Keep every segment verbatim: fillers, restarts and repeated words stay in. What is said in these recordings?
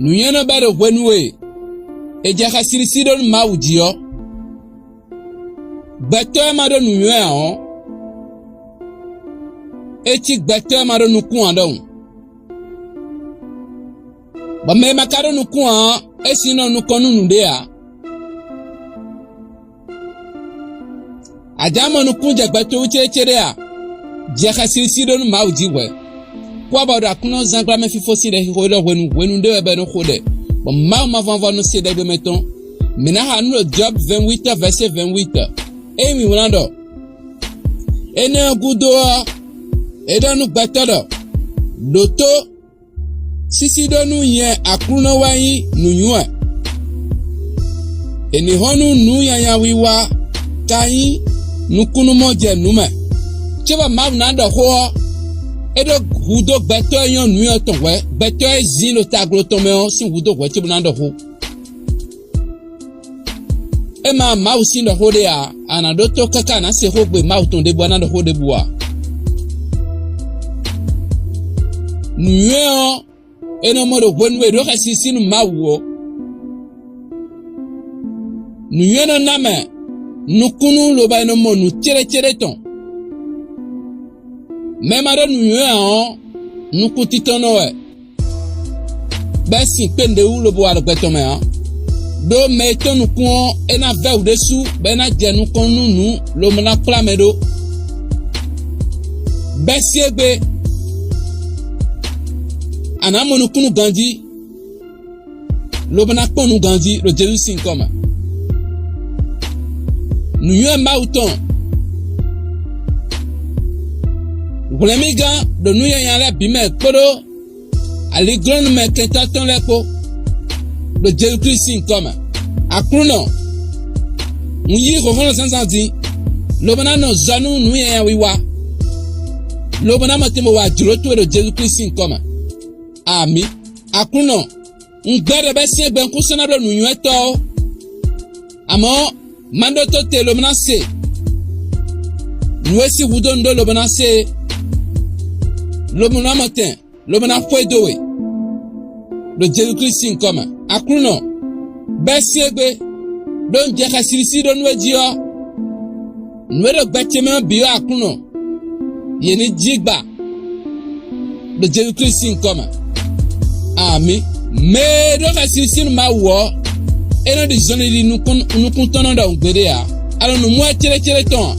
Nǔnywɛ́ nɔ bɛ́ ɖo hwenu e è jɛ xɛsiɖisí ɖó nú Mawu jí ɔ́. Gbɛtɔ́ e ma ɖó nǔnywɛ́ ǎ ɔ́, é cí gbɛtɔ́ e ma ɖó nukún ǎ ɖɔhun. Bɔ mɛ e ma ka ɖó nukún ǎ ɔ́, é sixú nɔ nukɔn nú nǔɖé ǎ. A jǎ mɔ nukún jɛ gbɛtɔ́ví céɖécéɖé a? Jɛ xɛsiɖisí ɖó nú Mawu jí hwɛ̌. Kú ɔ́ bɔ ɖo Aklúnɔzángbla mɛ fífó sín ɖɛxixo élɔ́ hwenu, hwenu ɖé wɛ bɔ é nɔ xo ɖɛ, bɔ Mawu mavɔmavɔ nɔ se ɖɛgbe mɛ tɔn. Mǐ ná xa nú ɖo Jɔb vɛnwítɔ́ vɛsé vɛnwítɔ́. Ényí mǐ wlán ɖɔ: Énɛ́ ɔ́ gúdo ɔ́, é ɖɔ nú gbɛtɔ́ ɖɔ: Ɖǒtó, sísí ɖó nú nyɛ Aklúnɔ wɛ nyí nǔnywɛ́. È nǐ hɔn nú nǔ nyanyawiwa ka nyí nukúnnú mɔ jɛ nǔ mɛ. Cóbɔ Mawu ná ɖɔ xó ɔ́, é ɖó hudó gbɛtɔ́ e nyɔ́ nǔnywɛ́ tɔn hwɛ̌, gbɛtɔ́ e zin ɖo taglo tɔn mɛ ɔ́ sín hudó hwɛ̌ cóbɔ ná ɖɔ xó. É ma Mawu sín ɖɔ xó ɖé ǎ, a nǎ ɖótó káká a nǎ se xógbe Mawu tɔn ɖěbǔ a nǎ ɖɔ xó ɖěbǔ ǎ. Nǔnywɛ́ ɔ́, è nɔ mɔ ɖo hwenu e è ɖǒ xɛsi sín nú Mawu ɔ́. Nǔnywɛ́ nɔ ná mɛ nukúnnú lobo e nɔ mɔ nǔ céɖécéɖé tɔn. Mɛ e ma ɖó nǔnywɛ́ ǎ ɔ́, nukúntíntɔ́nnɔ wɛ, bɔ é sin kpé nǔɖé wú lobo wa ɖo gbɛ tɔn mɛ ǎ. Ɖó mɛ e tɔ́n nukún ɔ́, é ná vɛ́ wǔ ɖésú, bɔ é ná jɛ nukɔn nú nǔ, lobo ná kplá mɛ ɖó. Bɛ́ sí égbé, a nǎ mɔ nukúnnú ganjí, lobo ná kpɔ́n nu ganjí ɖo Jezu sín nyǐkɔ mɛ. Nǔnywɛ́ Mawu tɔn, hwlɛ̌n mì gán ɖo nǔ nyanya lɛ́ɛ bǐ mɛ kpódó aliglɔ́nú mɛ kɛntɔ́ tɔn lɛ́ɛ kpó, ɖo Jezu Klísu sín nyǐkɔ mɛ. Aklúnɔ, un yí hlɔ̌nhlɔ́n zǎnzǎn din, lobo ná nɔ zɔ nú nǔ nyanya wiwa, lobo ná mɔ tɛn bó wa jlǒ towe ɖo Jezu Klísu sín nyǐkɔ mɛ. Amǐ. Aklúnɔ, un gbɛ́ ɖɔ bɛ́ sín égbé un kún sɔ́ ná bló nǔnywɛ́tɔ́ ó. Amɔ̌, má ɖótó te lobo ná se nǔ e sín hudó un ɖó lobo ná se é, lobo ná mɔ tɛn, lobo ná xwedó we ɖo Jezu Klísu sín nyǐkɔ mɛ. Aklúnɔ, bɛ́ sí égbé, ɖó un jɛ xɛsiɖisí ɖó nú we jí ɔ́, nǔ e ɖo gbɛ ce mɛ ɔ́ bǐ wɛ Aklúnɔ, yě ní jí gba ɖo Jezu Klísu sín nyǐkɔ mɛ. Amǐ. Mɛ e ɖó xɛsiɖisí nú Mawu ɔ́, é nɔ ɖi zɔnlin nukún nukúntɔ́nnɔ ɖɔhun gbeɖé ǎ. A nɔ nu mɔ ɛ céɖécéɖé tɔn ǎ.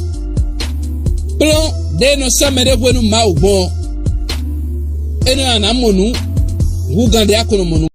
Kplɔ́n ɖě e nɔ sɔ́ mɛɖé hwenu Mawu gbɔn ɔ́, é nɔ ná mɔ nǔ hú gǎn ɖé a ko nɔ mɔ nǔ.